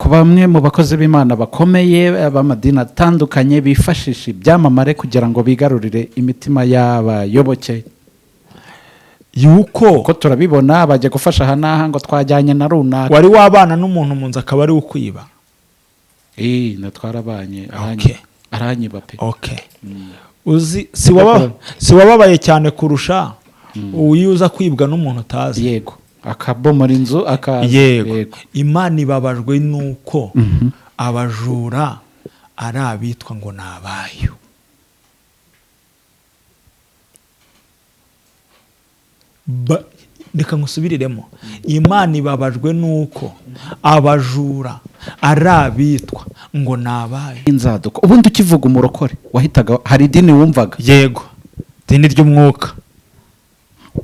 ku bamwe mu bakozi b'Imana bakomeye b'amadini atandukanye bifashisha ibyamamare kugira ngo bigarurire imitima y'abayoboke? Yuko Kuko turabibona, bajya gufasha aha n'aha ngo twajyanye na runaka. Wari wabana n'umuntu mu nzu akaba ari we ukwiba? Na twarabanye, aranyiba pe. Okay, uzi si wababaye cyane kurusha uyu uza kwibwa n'umuntu utazi? Yego, akabomora inzu akaza. Yego, Imana ibabajwe nuko abajura ari abitwa ngo ni abayo. Reka ngusubiriremo: Imana ibabajwe nuko abajura ari abitwa ngo ni abayo. Inzaduka. Ubundi ukivuga umurokore wahitaga hari idini wumvaga? Yego, idini ry'umwuka.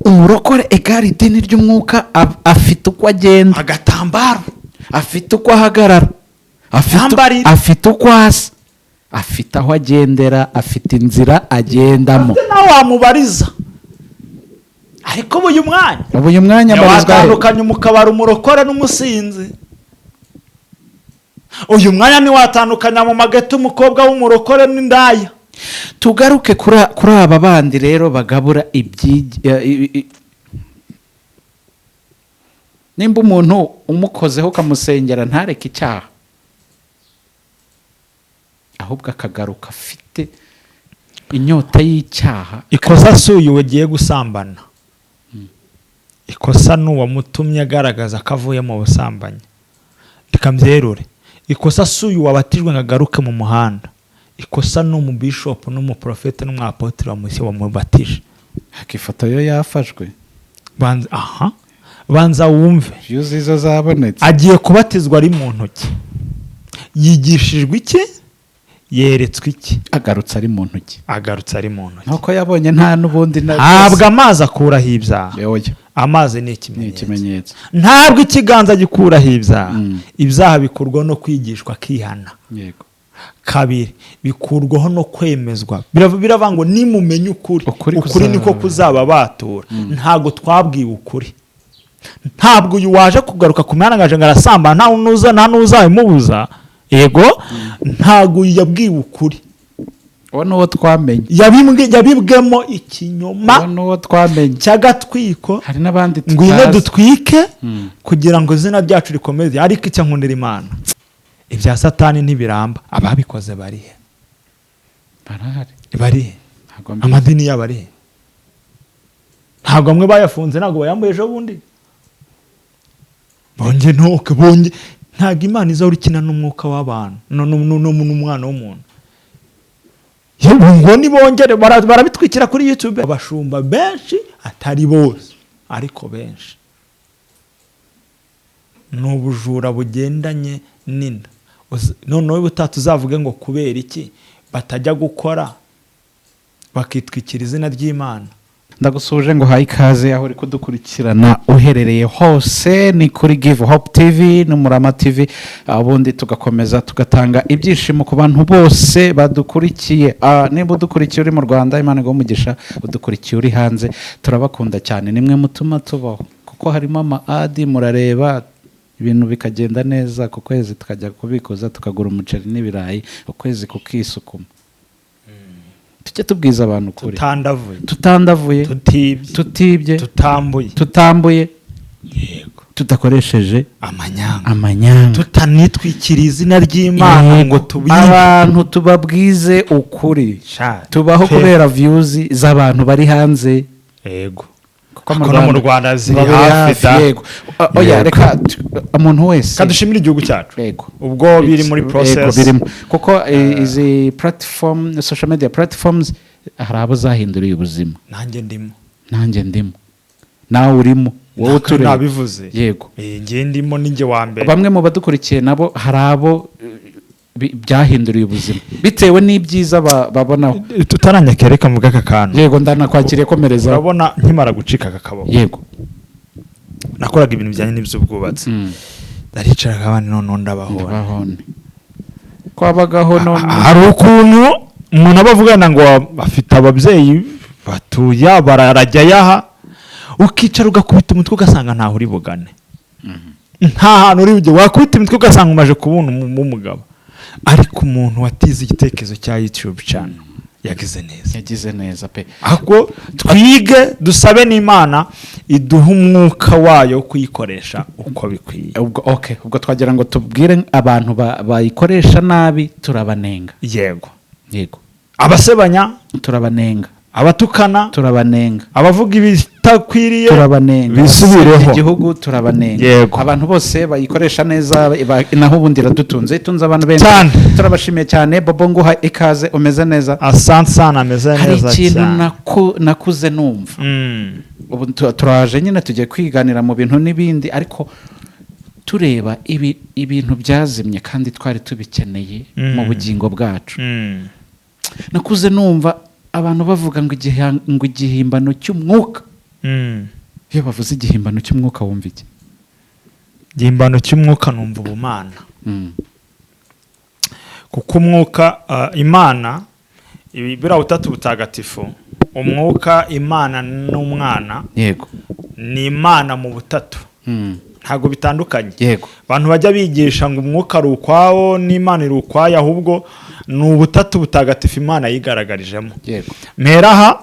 Umurokore egari idini ry'umwuka, afite uko agenda, agatambaro, afite uko ahagarara, Yambarira. afite uko asa, afite aho agendera, afite inzira agendamo. Ate nawe wamubariza, ariko ubu uyu mwanya Ubu uyu mwanya mbarizwa he? ntiwatandukanya umukabari umurokore n'umusinzi. Uyu mwanya ntiwatandukanya mu mageto umukobwa w'umurokore n'indaya. Tugaruke kuri aba bandi rero bagabura nimba umuntu umukozeho ukamusengera ntareke icyaha, ahubwo akagaruka afite inyota y'icyaha. Ikosa si uyu wagiye gusambana, ikosa ni uwamutumye agaragaza ko avuye mu busambanyi. Reka mbyerure: ikosa si uyu wabatijwe ngo agaruke mu muhanda, ikosa ni umubishopu n'umuprofete n'umwapotiri wamushye wamubatije. Ifoto yo yafashwe. Banza, aha, banza wumve. Views izo zabonetse. Agiye kubatizwa ari mu ntoki, yigishijwe iki? Yeretswe iki? Agarutse ari mu ntoki. Agarutse ari mu ntoki. Nuko yabonye nta n'ubundi na Ntabwo amazi akuraho ibyaha. Oya. Amazi ni Ni ikimenyetso. ikimenyetso. Ntabwo ikiganza gikuraho ibyaha. Ibyaha bikurwaho no kwigishwa akihana. Kabiri, bikurwaho no kwemezwa. Biravuga ngo nimumenye ukuri, Ukuri ukuri niko kuzaba batura. Ntabwo twabwiwe ukuri. Ntabwo uyu waje kugaruka ku mihanda ngo arasambana, nta n'uza, nta n'uzabimubuza. Yego, ntabwo uyu yabwiwe ukuri. Uwo ni uwo twamenye. Yabibwemo ikinyoma Uwo ni uwo twamenye. cy'agatwiko. Hari n'abandi Ngwino tutazi. dutwike kugira ngo izina ryacu rikomeze. Ariko icyo nkundira Imana, ibya Satani ntibiramba. Ababikoze barihe? Barahari. Barihe? Ntabwo mbizi. Amadini yabo arihe? Ntabwo bamwe bayafunze? Ntabwo bayambuye ejo bundi? Bonge ntuke bonge. Ntabwo Imana izahora ikina n'umwuka w'abantu n'umwana w'umuntu. Yewe, ngo nibongere barabitwikira kuri YouTube. Abashumba benshi, atari bose ariko benshi, ni ubujura bugendanye n'inda. Noneho ubutaha tuzavuge ngo kubera iki batajya gukora bakitwikira izina ry'Imana? Ndagusuhuje ngo uhaye ikaze aho uri kudukurikirana uherereye hose. Ni kuri Give Hope TV n'Umurama TV, ubundi tugakomeza tugatanga ibyishimo ku bantu bose badukurikiye. Niba udukurikiye uri mu Rwanda, Imana iguhe umugisha. Udukurikiye uri hanze, turabakunda cyane, nimwe mutuma tubaho, kuko harimo ama ads murareba ibintu bikagenda neza. Ku kwezi tukajya kubikuza, tukagura umuceri n'ibirayi, ukwezi kukisukuma. Tujye tubwiza abantu ukuri. Tutandavuye. Tutandavuye. Tutibye. Tutibye. Tutambuye. Tutambuye. Yego. Tudakoresheje amanyanga. Amanyanga. Tutanitwikira izina ry'Imana ngo tubibe. Abantu tubabwize ukuri. Sha, Tubaho pe. kubera views z'abantu bari hanze. Kuko Kuko no mu Rwanda ziri babe hafi da. Yego. Oya, reka umuntu wese Kadushimire igihugu cyacu. Ubwo biri muri process. Birimo kuko izi platform, social media platforms, hari abo zahinduriye ubuzima. Nanjye ndimo. Nanjye ndimo, nawe urimo, wowe utureba. Nabivuze. Yego. Njye ndimo, ninjye wa mbere. Bamwe mu badukurikiye nabo hari abo byahinduriye ubuzima bitewe n'ibyiza babonaho. Tutaranyakira, reka mvuge aka kantu. Yego, ndanakwakiriye, komereza. Urabona nkimara gucika aka kaboko, nakoraga ibintu bijyanye n'iby'ubwubatsi. Naricaraga abandi, noneho ndabahora. Ndabahone kwabagaho none. Hari ukuntu umuntu aba avugana ngo afite ababyeyi batuye bararajya yaha, ukicara ugakubita umutwe ugasanga ntaho uri bugane. Nta hantu uri bujye wakubita imitwe ugasanga umaze kubona umugabo. Ariko umuntu watize igitekerezo cya YouTube channel yagize neza. Yagize neza pe. Ahubwo twige, dusabe n'Imana iduhe umwuka wayo wo kuyikoresha uko bikwiye. Ubwo okay, ubwo twagira ngo tubwire abantu bayikoresha nabi, turabanenga. Yego. Yego. Abasebanya, turabanenga. Abatukana, turabanenga. Abavuga ibitakwiriye, Turabanenga. bisubireho. Abasebya igihugu, turabanenga. Yego. Abantu bose bayikoresha neza, naho ubundi iradutunze, itunze abantu benshi. Cyane. Turabashimiye cyane. Bobo, nguha ikaze, umeze neza? Asante sana, ameze Hari neza ikintu cyane. nakuze numva. Ubu turaje nyine, tugiye kwiganira mu bintu n'ibindi, ariko tureba ibintu byazimye kandi twari tubikeneye mu bugingo bwacu. Nakuze numva abantu bavuga ngo ngo igihimbano cy'umwuka. Iyo bavuze igihimbano cy'umwuka, wumva iki? Igihimbano cy'umwuka, numva ubumana. Kuko umwuka, Imana, ibi biriya butatu butagatifu, umwuka, Imana n'umwana, ni Imana mu butatu. Ntabwo bitandukanye. Abantu bajya bigisha ngo umwuka ari ukwawo n'Imana iri ukwayo, ahubwo ni ubutatu butagatifu Imana yigaragarijemo. Mpera aha,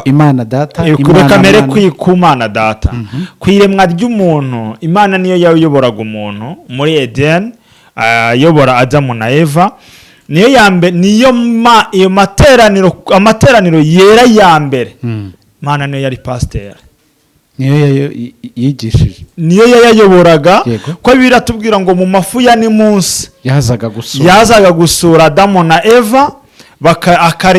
Imana Data, reka mere Mwana. ku Mana Data, ku iremwa ry'umuntu, Imana niyo yayoboraga umuntu muri Edeni, ayobora Adamu na Eva. Niyo ya mbere, niyo ma iyo amateraniro yera ya mbere. Imana niyo yari pasiteri. Niyo yigishije. Niyo yayayoboraga. Ko biratubwira ngo mu mafu ya ni munsi yazaga gusura. Yazaga gusura Adamu na Eva,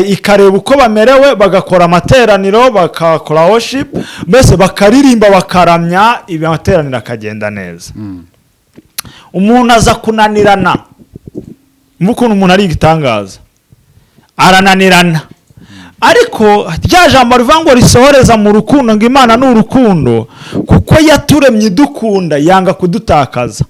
ikareba uko bamerewe, bagakora amateraniro, bakakora worship, mbese bakaririmba, bakaramya, ibi amateraniro akagenda neza. Umuntu aza kunanirana. Mva ukuntu umuntu ari igitangaza, arananirana. Ariko rya jambo rivuga ngo risohoreza mu rukundo, ngo Imana ni urukundo, kuko yaturemye idukunda, yanga kudutakaza.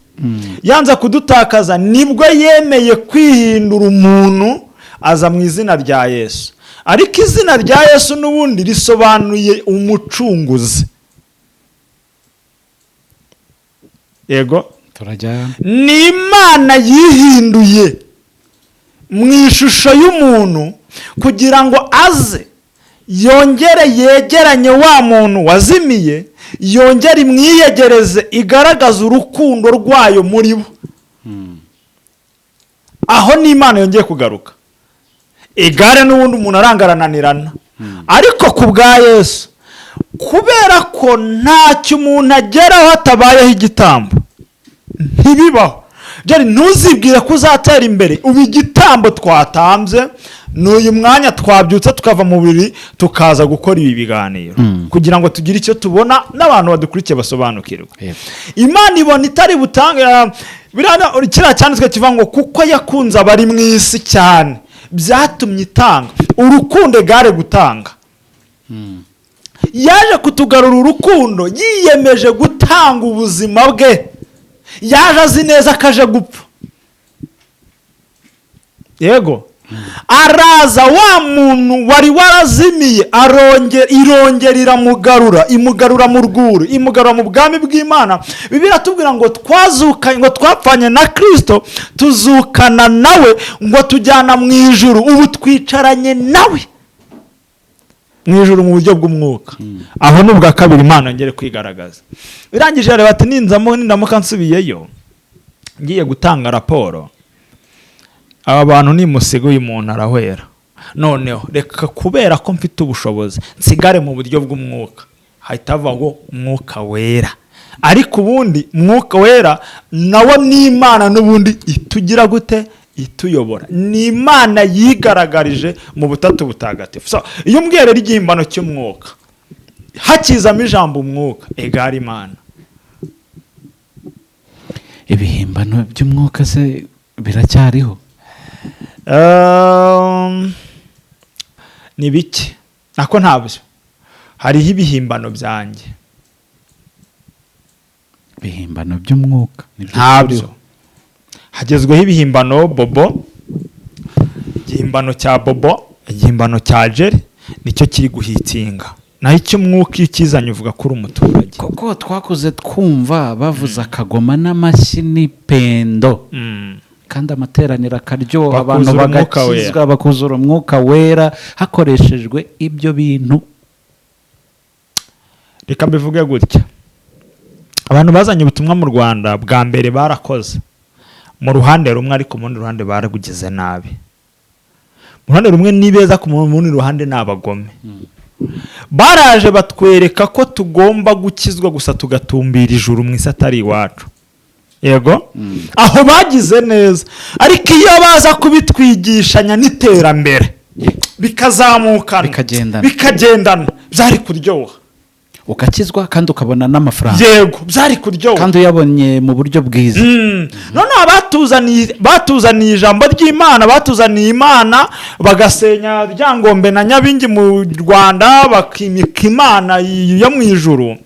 Yanze kudutakaza, nibwo yemeye kwihindura umuntu, aza mu izina rya Yesu. Ariko izina rya Yesu n'ubundi risobanuye umucunguzi. Yego. Turajyana. Ni Imana yihinduye mu ishusho y'umuntu kugira ngo aze yongere yegeranye wa muntu wazimiye, yongere imwiyegereze, igaragaze urukundo rwayo muri bo. Aho ni Imana yongeye kugaruka. Igare n'ubundi umuntu arangarananirana, ariko ku bwa Yesu, kubera ko ntacyo umuntu ageraho hatabayeho igitambo, ntibibaho. Jerry, ntuzibwire ko uzatera imbere. Ubu igitambo twatambye ni uyu mwanya twabyutse, tukava mu buriri, tukaza gukora ibi biganiro kugira ngo tugire icyo tubona n'abantu badukurikiye basobanukirwe. Imana ibona itari butange, biriya kiriya cyanditswe kivuga ngo kuko yakunze abari mu isi cyane, byatumye itanga urukundo. Egare gutanga, yaje kutugarura urukundo, yiyemeje gutanga ubuzima bwe. Yaje azi neza ko aje gupfa. Yego, araza, wa muntu wari warazimiye, arongera, irongera iramugarura, imugarura mu rwuri, imugarura mu bwami bw'Imana. Bibiliya iratubwira ngo twazukanye, ngo twapfanye na Kirisito, tuzukana nawe, ngo tujyana mu ijuru, ubu twicaranye nawe mu ijuru mu buryo bw'umwuka. Aho ni ubwa kabiri Imana yongere kwigaragaza. Irangije areba ati: "Ninzamo, nindamuka nsubiyeyo ngiye gutanga raporo, aba bantu nimusiga uyu muntu arahwera. Noneho reka, kubera ko mfite ubushobozi, nsigare mu buryo bw'umwuka." Hahita hava ngo Mwuka Wera. Ariko ubundi Mwuka Wera nawo ni Imana n'ubundi itugira gute? Ituyobora. Ni Imana yigaragarije mu butatu butagatifu. So, iyo umbwiye rero igihimbano cy'umwuka, hakizamo ijambo umwuka, egara Imana. Ibihimbano by'umwuka se biracyariho? Ni bike nako ntabyo. Hariho ibihimbano byanjye. Ibihimbano by'umwuka nibyo Ntabyo. turiho. Hagezweho ibihimbano Bobo, igihimbano cya Bobo, igihimbano cya Jerry, nicyo kiri guhitinga. Naho icy'umwuka iyo ukizanye uvuga ko uri umuturage. Kuko twakuze twumva bavuza akagoma n'amashyi n'ipendo, kandi amateraniro akaryoha, abantu Bakuzura umwuka bagakizwa, bakuzura umwuka wera hakoreshejwe ibyo bintu. Reka mbivuge gutya: abantu bazanye ubutumwa mu Rwanda bwa mbere barakoze mu ruhande rumwe, ariko mu rundi ruhande baragugize nabi. Mu ruhande rumwe ni beza, ku rundi ruhande ni abagome. Baraje batwereka ko tugomba gukizwa gusa tugatumbira ijuru mu isi atari iwacu. Yego, aho bagize neza, ariko iyo baza kubitwigishanya n'iterambere bikazamukana, Bikagendana. bikagendana, byari kuryoha. Ugakizwa kandi ukabona n'amafaranga. Yego, byari kuryoha. Kandi uyabonye mu buryo bwiza. Noneho batuzaniye ijambo ry'Imana, batuzaniye Imana, bagasenya Ryangombe na Nyabingi mu Rwanda, bakimika Imana yo mu ijuru.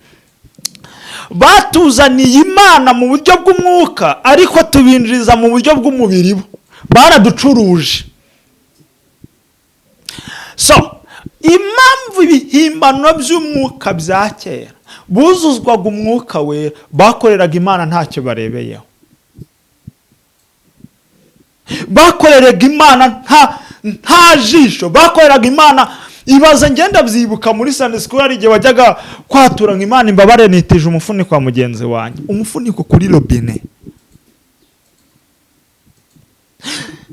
Batuzaniye Imana mu buryo bw'umwuka, ariko tubinjiriza mu buryo bw'umubiri. Bo baraducuruje. So impamvu ibihimbano by'umwuka bya kera buzuzwaga umwuka wera, bakoreraga Imana ntacyo barebeyeho, bakoreraga Imana nta jisho, bakoreraga Imana. Ibaza, ngenda byibuka muri Sunday school, hari igihe wajyaga kwatura ngo "Imana imbabare, nitije umufuniko wa mugenzi wanjye", umufuniko kuri robine.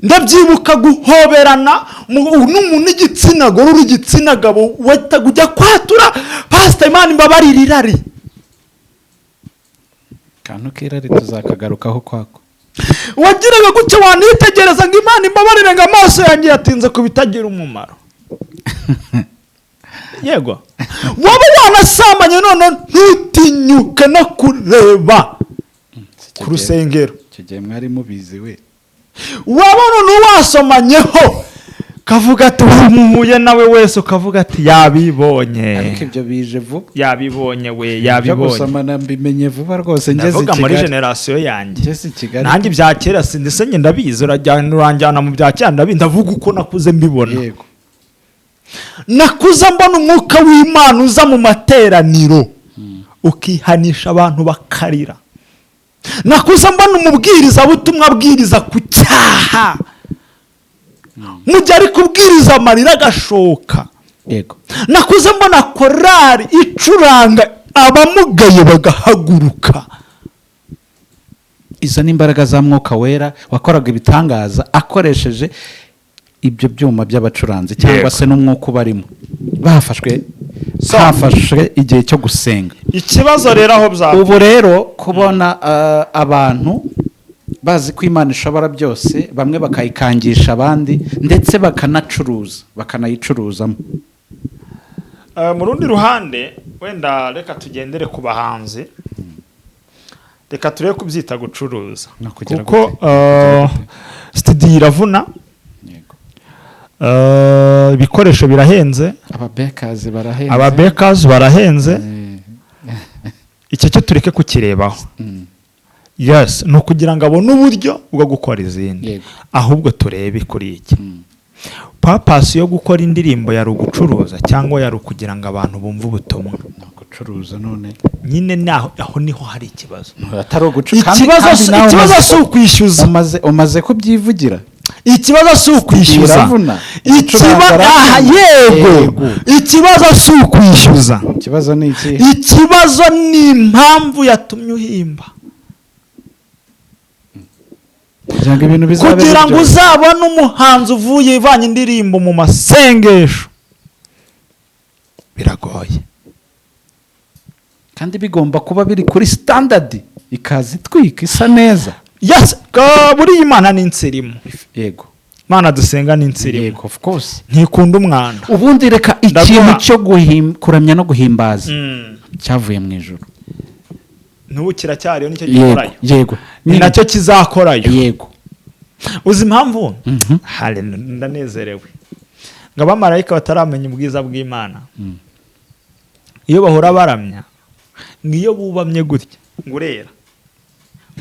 Ndabyibuka guhoberana n'umuntu w'igitsina gore, uri igitsina gabo, wahitaga ujya kwatura: "Pasita, Imana imbabarire irari." Akantu k'irari tuzakagarukaho kwako. Wagiraga gutya wanitegereza ngo "Imana imbabarire", ngo "amaso yanjye yatinze ku bitagira umumaro". Yego, waba wanasambanye, none ntutinyuke no kureba ku rusengero. Icyo gihe mwari mubizi we. Waba none wasomanyeho, kavuga ati umuhuye nawe wese, ukavuga ati yabibonye. Ariko ibyo bije vuba. Yabibonye we. Ibyo Yabibonye. gusomana mbimenye vuba rwose, ngeze i Ndavuga muri Kigali. génération yanjye. Ngeze i Kigali. Nanjye ibya kera si ndetse njye ndabizi, urajyana uranjyana mu bya kera, ndabizi. Ndavuga uko nakuze mbibona. Nakuze mbona umwuka w'Imana uza mu materaniro ukihanisha abantu bakarira. Nakuze mbona umubwirizabutumwa abwiriza ku cyaha, mu gihe ari kubwiriza amarira agashoka. Nakuze mbona korari icuranga, abamugaye bagahaguruka. Izo ni imbaraga za Mwuka Wera wakoraga ibitangaza akoresheje ibyo byuma by'abacuranzi cyangwa se n'umwuka ubarimo. Bafashwe, hafashwe igihe cyo gusenga. Ikibazo rero aho byaba Ubu rero kubona abantu bazi ko Imana ishobora byose, bamwe bakayikangisha abandi, ndetse bakanacuruza, bakanayicuruzamo. Mu rundi ruhande, wenda reka tugendere ku bahanzi, reka turebe kubyita gucuruza, No kugira kuko gute? Studio iravuna. Ibikoresho birahenze. Ababekazi barahenze. Ababekazi barahenze. Icyo cyo tureke kukirebaho. Yes, ni ukugira ngo abone uburyo bwo gukora izindi. Ahubwo turebe kuri iki: purpose yo gukora indirimbo yari ugucuruza cyangwa yari ukugira ngo abantu bumve ubutumwa? Ni ugucuruza none. Nyine naho aho niho hari ikibazo. Atari ugucuruza. Ikibazo si ukwishyuza. Umaze kubyivugira. Ikibazo si ukwishyuza. Biravuna. Gucuranga Aha, aravuna. yego. Ikibazo si ukwishyuza. Ikibazo ni iki? Ikibazo ni impamvu yatumye uhimba. Kugira ngo ibintu bizabe Kugira ngo biryoshye. uzabone umuhanzi uvuye ivanye indirimbo mu masengesho biragoye. Kandi bigomba kuba biri kuri standard, ikaza itwika, isa neza. Yes, buriya Imana ni insirimu. Imana dusenga ni insirimu. Yego, of course. Ntikunda umwanda. Ubundi reka ikintu cyo kuramya no guhimbaza cyavuye mu ijuru. N'ubu kiracyariyo, nicyo gikorayo. Ni nacyo kizakorayo. Uzi impamvu? Haleluya, ndanezerewe ngo abamarayika bataramenya ubwiza bw'Imana, iyo bahora baramya, ngo iyo bubamye gutya ngo urera,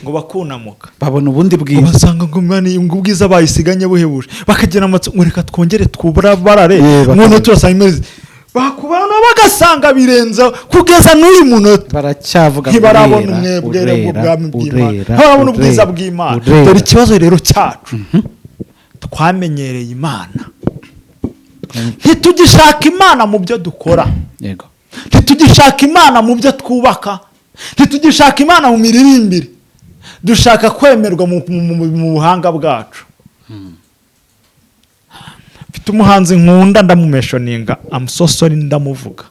ngo bakunamuka, Babona ubundi ngo bwiza. basanga ngo Imana, ngo ubwiza bayisiganye buhebuje, bakagira amatso ngo reka twongere twubura barare. Noneho turasanga imeze bakubona. Bagasanga birenzeho kugeza n'uyu munota. Baracyavuga ngo Ntibarabona urera, umwebwere urera, bw'ubwami bw'Imana, urera, ntibarabona ubwiza urera, bw'Imana. urera. Dore ikibazo rero cyacu: twamenyereye Imana, ntitugishaka Imana mu byo dukora. Ntitugishaka Imana mu byo twubaka, ntitugishaka Imana mu miririmbire. Dushaka kwemerwa mu buhanga bwacu. Mfite umuhanzi nkunda, ndamumentioninga, I'm so sorry, ndamuvuga,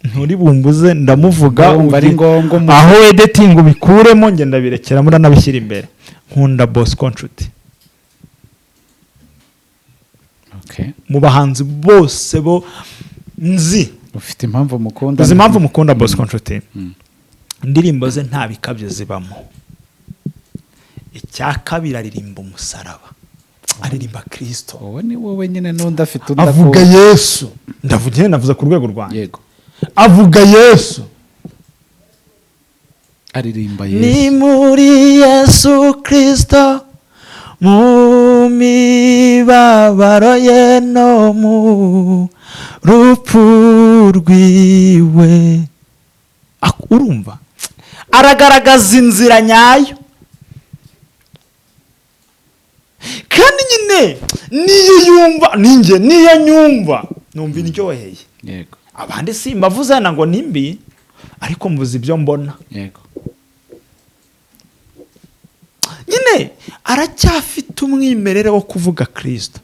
nturi bumbuze, ndamuvuga. Wumva ari ngombwa Aho editing ubikuremo, njye ndabirekera, muranabishyira imbere. Nkunda Bosco Nshuti. Mu bahanzi bose bo nzi. Ufite impamvu mukunda? Uzi impamvu mukunda Bosco Nshuti? Indirimbo ze nta bikabyo zibamo. Icya kabiri, aririmba umusaraba, aririmba Kirisito. Wowe ni wowe nyine, n'undi afite undi Avuga akunda. Yesu. Ndavuga, navuze ku rwego rwanjye. Avuga Yesu. Aririmba Ni Yesu. muri Yesu Kirisito, mu mibabaro ye no mu rupfu rwiwe. Urumva aragaragaza inzira nyayo, kandi nyine niyo yumva ninjye, niyo nyumva numva indyoheye. Abandi simbavuze na ngo ni mbi, ariko mvuze ibyo mbona. Nyine aracyafite umwimerere wo kuvuga Kirisito.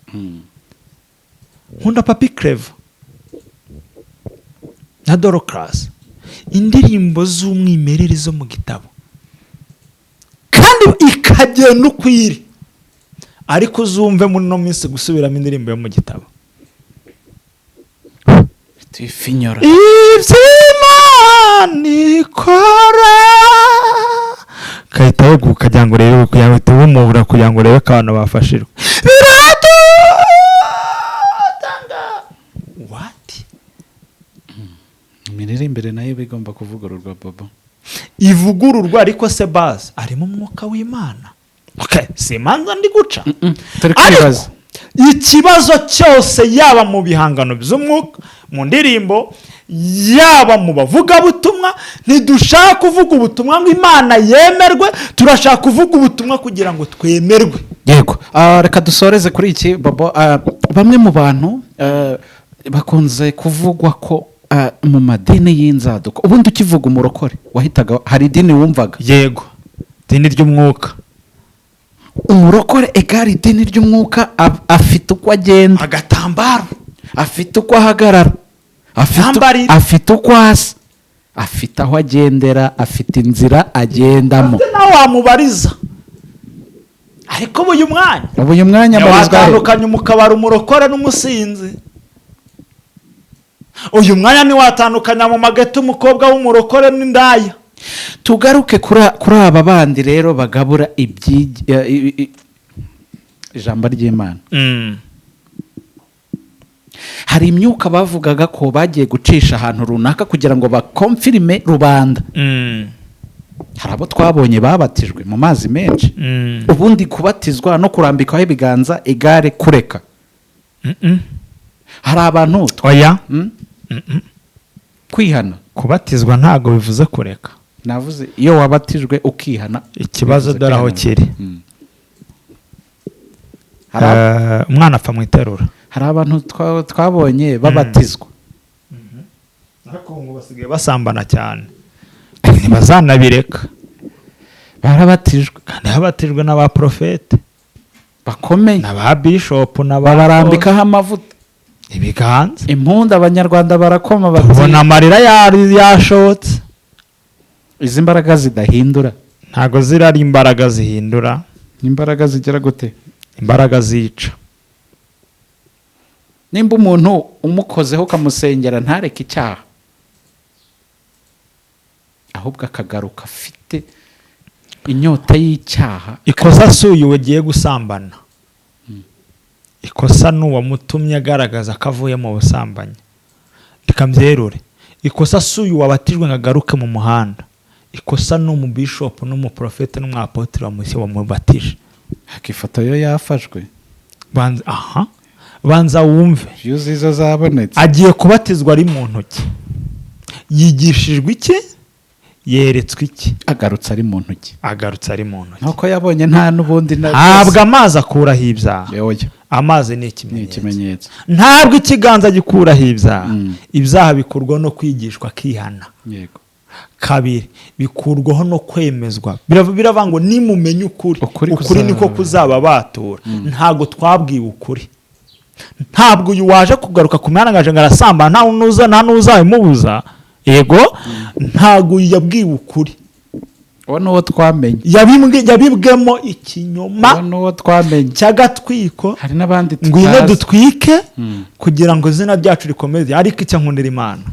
Nkunda Papi Clever na Dorcas, indirimbo z'umwimerere zo mu gitabo, kandi ikagenda uko iri. Ariko uzumve muri ino minsi gusubiramo indirimbo yo mu gitabo, Tuyifinyora. Iby'Imana ikora, ugahita weguka ukagira ngo urebe, kugira ngo uhite wumubura, kugira ngo urebe ko abantu bafashijwe. Biradutanga wati. Imiririmbire nayo iba igomba kuvugururwa, Bobo. Ivugururwa, ariko se bazi arimo umwuka w'Imana? Okay, si imanza ndi guca. Turi Ariko kwibaza. ikibazo cyose, yaba mu bihangano by'umwuka, mu ndirimbo, yaba mu bavugabutumwa, ntidushaka kuvuga ubutumwa ngo Imana yemerwe, turashaka kuvuga ubutumwa kugira ngo twemerwe. Yego. Reka dusoreze kuri iki, Bobo. Bamwe mu bantu bakunze kuvugwa ko mu madini y'inzaduka, ubundi ukivuga umurokore wahitaga hari idini wumvaga. Yego, idini ry'umwuka. Umurokore egari idini ry'umwuka, afite uko agenda, Agatambaro. afite uko ahagarara, Yambarira. afite uko asa, afite aho agendera, afite inzira agendamo. Afite nawe wamubariza, ariko ubu uyu mwanya Ubu uyu mwanya abarizwa he? ntiwatandukanya umukabari umurokore n'umusinzi. Uyu mwanya ntiwatandukanya mu mageto umukobwa w'umurokore n'indaya. Tugaruke kuri aba bandi rero bagabura ijambo ry'Imana. Hari imyuka bavugaga ko bagiye gucisha ahantu runaka kugira ngo baconfirme rubanda. Hari abo twabonye babatijwe mu mazi menshi. Ubundi kubatizwa no kurambikaho ibiganza igare kureka. Hari abantu Oya. Kwihana. Kubatizwa ntabwo bivuze kureka. Navuze iyo wabatijwe ukihana. Ikibazo bivuze dore aho kwihana. kiri. Umwana apfa mu iterura. Hari abantu twabonye babatizwa. Ariko ngo basigaye basambana cyane, ntibazanabireka. Barabatijwe. Kandi babatijwe n'abaprofete bakomeye, n'aba bishopu n'aba babarambikaho amavuta, ibiganza, impundu, Abanyarwanda barakoma bati tubona amarira yari yashotse. Izi mbaraga zidahindura. Ntabwo ziri ari imbaraga zihindura. Imbaraga zigera gute? Imbaraga zica. Nimba umuntu umukozeho ukamusengera ntareke icyaha, ahubwo akagaruka afite inyota y'icyaha. Ikosa si uyu wagiye gusambana, ikosa ni uwamutumye agaragaza ko avuye mu busambanyi. Reka mbyerure: ikosa si uyu wabatijwe ngo agaruke mu muhanda, ikosa ni umubishopu n'umuprofete n'umwapotiri wamushye wamubatije. Ifoto yo yafashwe. Banza aha Banza wumve. Views izo zabonetse. Agiye kubatizwa ari mu ntoki, yigishijwe iki? Yeretswe iki? Agarutse ari mu ntoki. Agarutse ari mu ntoki. Nkuko yabonye nta n'ubundi na Ntabwo amazi akuraho ibyaha. Oya. Amazi ni Ni ikimenyetso. ikimenyetso. Ntabwo ikiganza gikuraho ibyaha. Ibyaha bikurwaho no kwigishwa akihana. Kabiri, bikurwaho no kwemezwa. Biravuga ngo nimumenye ukuri, Ukuri ukuri niko kuzababatura. Ntabwo twabwiwe ukuri. Ntabwo uyu waje kugaruka ku mihanda ngo aje ngo arasambana, nta n'uza, nta n'uzabimubuza. Yego, ntabwo uyu yabwiwe ukuri. Uwo ni uwo twamenye. Yabibwemo ikinyoma Uwo ni uwo twamenye. cy'agatwiko. Hari n'abandi Ngwino tutazi. dutwike kugira ngo izina ryacu rikomeze. Ariko icyo nkundira Imana,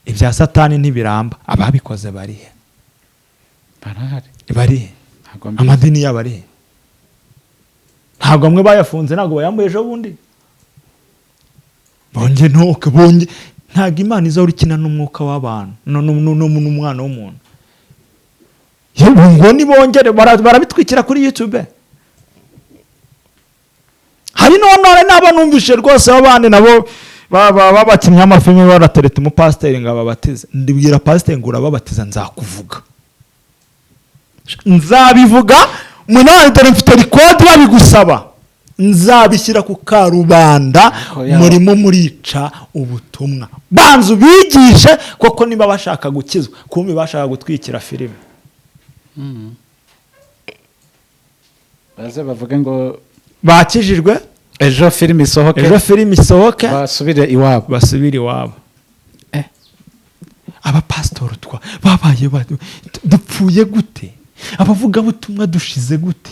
ibya Satani ntibiramba. Ababikoze barihe? Barahari. Barihe? Ntabwo mbizi. Amadini yabo arihe? Ntabwo amwe bayafunze? Ntabwo bayambuye ejo bundi? Bonge ntuke bonge. Ntabwo Imana izahora ikina n'umwuka w'abantu n'umwana w'umuntu. Yewe, ngo nibongere barabitwikira kuri YouTube. Hari none n'abo numvishe rwose b'abandi nabo babakinnyi b'amafilime baratereta umupasiteri ngo ababatize. Ndibwira pasiteri ngo urababatiza, nzakuvuga, nzabivuga munani. Dore mfite record babigusaba, nzabishyira ku karubanda. Ariko Murimo murica ubutumwa. Banza ubigishe koko niba bashaka gukizwa. Kumbi bashaka gutwikira filime. Baze bavuge ngo Bakijijwe. ejo filime isohoke. Ejo filime isohoke. Basubire iwabo. Basubire iwabo. Abapasitori twa babaye dupfuye gute? Abavugabutumwa dushize gute?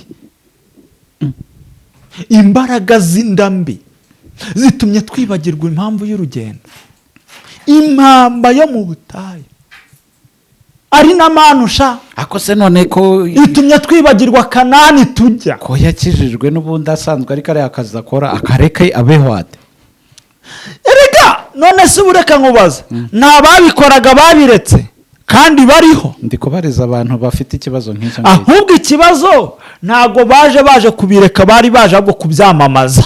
Imbaraga z'inda mbi zitumye twibagirwa impamvu y'urugendo, impamba yo mu butayu ari n'amanusha. Ako se none ko Itumye twibagirwa Kanani tujya. ko yakijijwe n'ubundi asanzwe, ariko ariya akazi akora akareke abeho ate? Erega none se ubu reka nkubaza, nta babikoraga babiretse kandi bariho? Ndi kubariza abantu bafite ikibazo nk'icyo ngicyo. Ahubwo ikibazo, ntabwo baje kubireka, bari baje ahubwo kubyamamaza.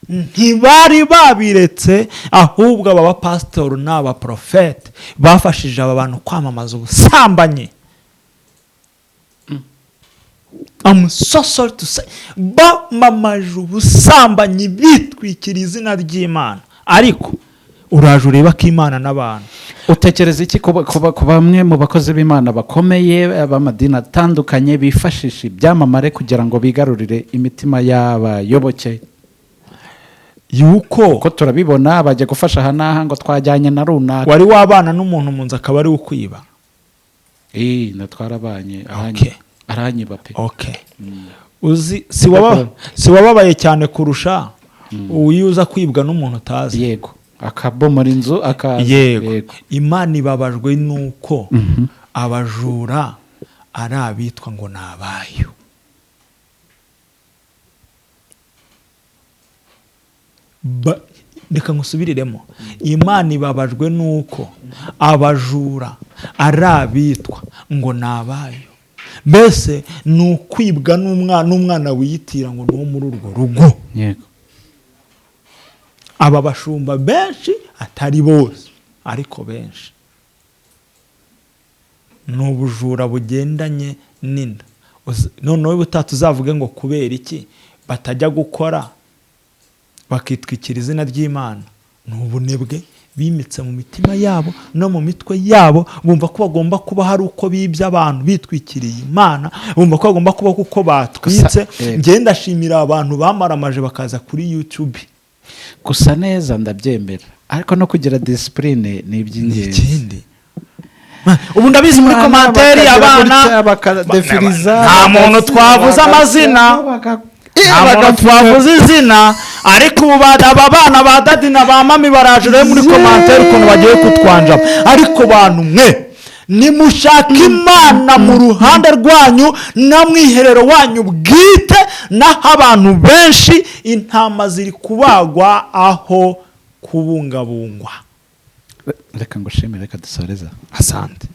Ntibari babiretse, ahubwo aba bapasitori n'abaporofete bafashije aba bantu kwamamaza ubusambanyi. I'm so sorry to say, bamamaje ubusambanyi bitwikira izina ry'Imana, ariko uraje ureba ko Imana n'abantu. Utekereza iki ku bamwe mu bakozi b'Imana bakomeye b'amadini atandukanye bifashisha ibyamamare kugira ngo bigarurire imitima y'abayoboke? Yuko Ko turabibona bajya gufasha aha n'aha ngo twajyanye na runaka. Wari wabana n'umuntu mu nzu akaba ari we ukwiba? Na twarabanye, aranyiba pe. Okay, uzi si wababaye cyane kurusha uyu uza kwibwa n'umuntu utazi? Yego, akabomora inzu akaza. Yego, Imana ibabajwe n'uko abajura ari abitwa ngo ni abayo. Reka ngusubiriremo: Imana ibabajwe n'uko abajura ari abitwa ngo ni abayo. Mbese ni ukwibwa n'umwana wiyitira ngo ni uwo muri urwo rugo. Aba bashumba benshi, atari bose ariko benshi, ni ubujura bugendanye n'inda. Noneho ubutaha tuzavuge ngo kubera iki batajya gukora bakitwikira izina ry'Imana? Ni ubunebwe bimitse mu mitima yabo no mu mitwe yabo. Bumva ko bagomba kuba hari uko bibye abantu bitwikiriye Imana, bumva ko bagomba kuba kuko batwitse. Gusa, Njye ndashimira abantu bamaramaje bakaza kuri YouTube. Gusa neza ndabyemera, ariko no kugira discipline ni iby'ingenzi. Ikindi, ubu ndabizi muri Abana commentaire bakagira abana gutya, bakadefiriza, nta muntu twavuze amazina, nta muntu twavuze izina, ariko ubu aba bana ba daddy na ba mami baraje rero muri commentaire ukuntu bagiye kutwanjama. Ariko bantu mwe, nimushaka Imana mu ruhande rwanyu na mwiherero wanyu bwite, naho abantu benshi intama ziri kubagwa aho kubungabungwa. Reka ngushimire, reka dusoreza. Asante.